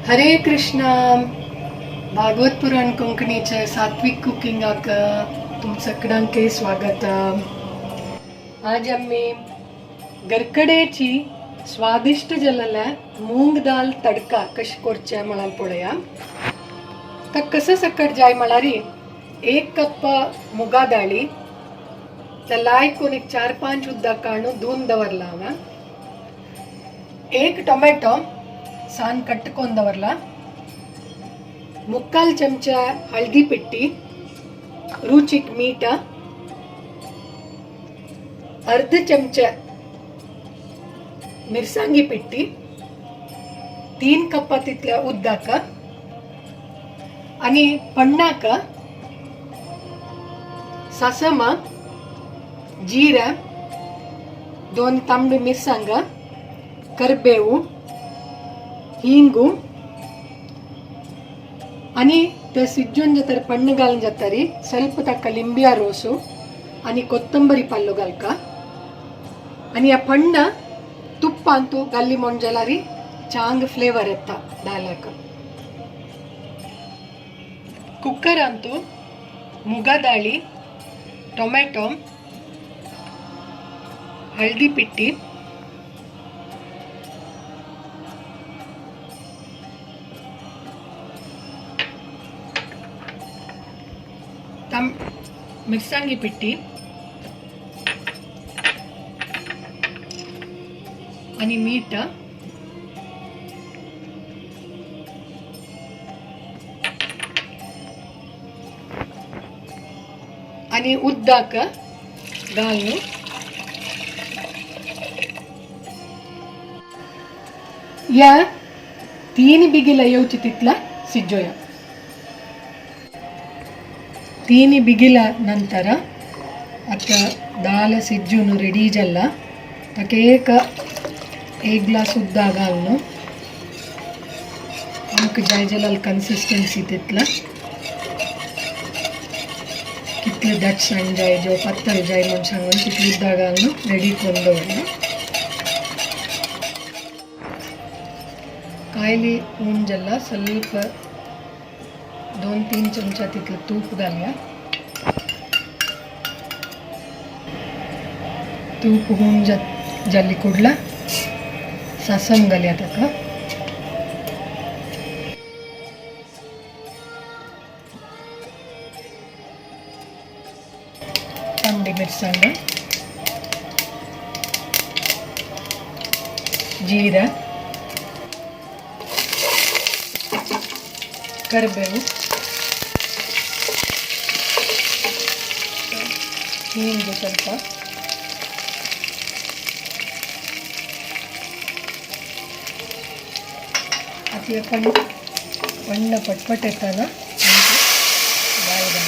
हरे कृष्णा. भागवत पुराण कोंकणीचे सात्विक कुकिंगाक तुम सगळ्यांके स्वागत. आज आम्ही गरकडेची स्वादिष्ट जलल्या मूंग दाल तडका कश करचे म्हळ्यार पळया. तर कसं सकट जाय म्हळ्यार 1 कप मुगा दाळी त्या लायकून एक 4-5 उदक काडून धुवन दवरला हांवें. 1 टोमॅटो सान कट्टकोन दवरला. 3/4 चमचा हळदी पिट्टी, रुचिक मीठ, 1/2 चमचा मिरसांगी पिट्टी, 3 कप्पा तितल्या उदक आणि पण्णाक ससमा, जीरा, 2 तांबडी मिरसांग, करबेವು, हिंगू आणि ते सिज्जून जातर पण्ण घालून जातरी ಸ್ವಲ್ಪ ತಕ್ಕ ಲಿಂಬಿಯ ರೋಸು आणि ಕೊತ್ತಂಬರಿ ಪಲ್ಲು ಗಲ್ಕ आणि ಆ ಪಣ್ಣ ತುಪ್ಪ ಅಂತೂ ಗಲ್ಲಿ ಮೊಂಜಲಾರಿ ಚಾಂಗ್ ಫ್ಲೇವರ್ ಎತ್ತ ದಾಲಕ. ಕುಕ್ಕರ್ ಅಂತೂ ಮುಗದಾಳಿ, ಟೊಮೆಟೊ, ಹಳದಿ ಪಿಟ್ಟಿ, मिरसांगी पिट्टी आणि मीठ आणि उदक घालून या 3 बिगिला येवची तितला सिज्जोया. 3 बिगिला ನಂತರ ಅತ್ತ ದಾಲ ಸಿಜ್ಜುನು ರೆಡಿ ಜಲ್ಲ. ತಕ್ಕ 1 ಗ್ಲಾಸ್ ಉದ್ದ घालून आमकां जाय जाल्यार कन्सिस्टन्सी तितला कितले दटसाण जाय जो पातळ जाय म्हूण सांगून तितली उदक घालून रेडी करून दवरला. कायली हून जल्ला ಸ್ವಲ್ಪ 2-3 चमचा तितलं तूप घालया. तूप हून जाल्ली कुडला सासम घालया ताका. तांबडी मिरसांग, जीरा, ಕರಿಬೇವು, ಹಿಂಗು ಸ್ವಲ್ಪ, ಅತಿ ಪಣ್ಣ ಪಟ್ಪಟ್ಟೆತ್ತಾನ ಬಾಯಿಗೆ.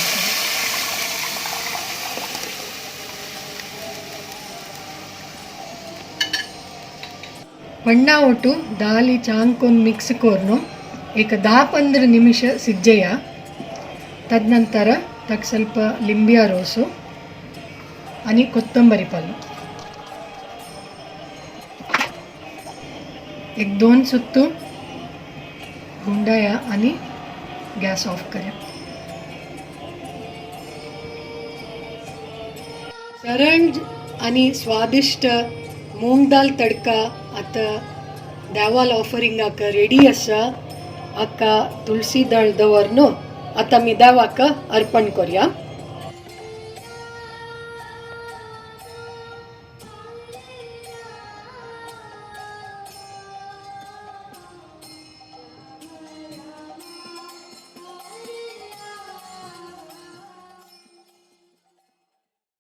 ಪಣ್ಣ ಒಟ್ಟು ದಾಲಿ ಚಾಂಕೊಂದು ಮಿಕ್ಸ್ ಕೋರ್ನು एक 10-15 ನಿಮಿಷ ಸಿಜ್ಜೆಯ. ತದನಂತರ ತಕ್ಕ ಸ್ವಲ್ಪ ಲಿಂಬಿಯ ರೋಸು आणि ಕೊತ್ತಂಬರಿ ಪಲ್ಲು 1-2 सुत्तू गुंडाया आणि गॅस ऑफ करा. सरळ आणि स्वादिष्ट मूंग दाल तडका आता देवाल ऑफरिंगाक रेडी आसा. आका तुळसी दळ दवरनो आता मी देवाक अर्पण करूया.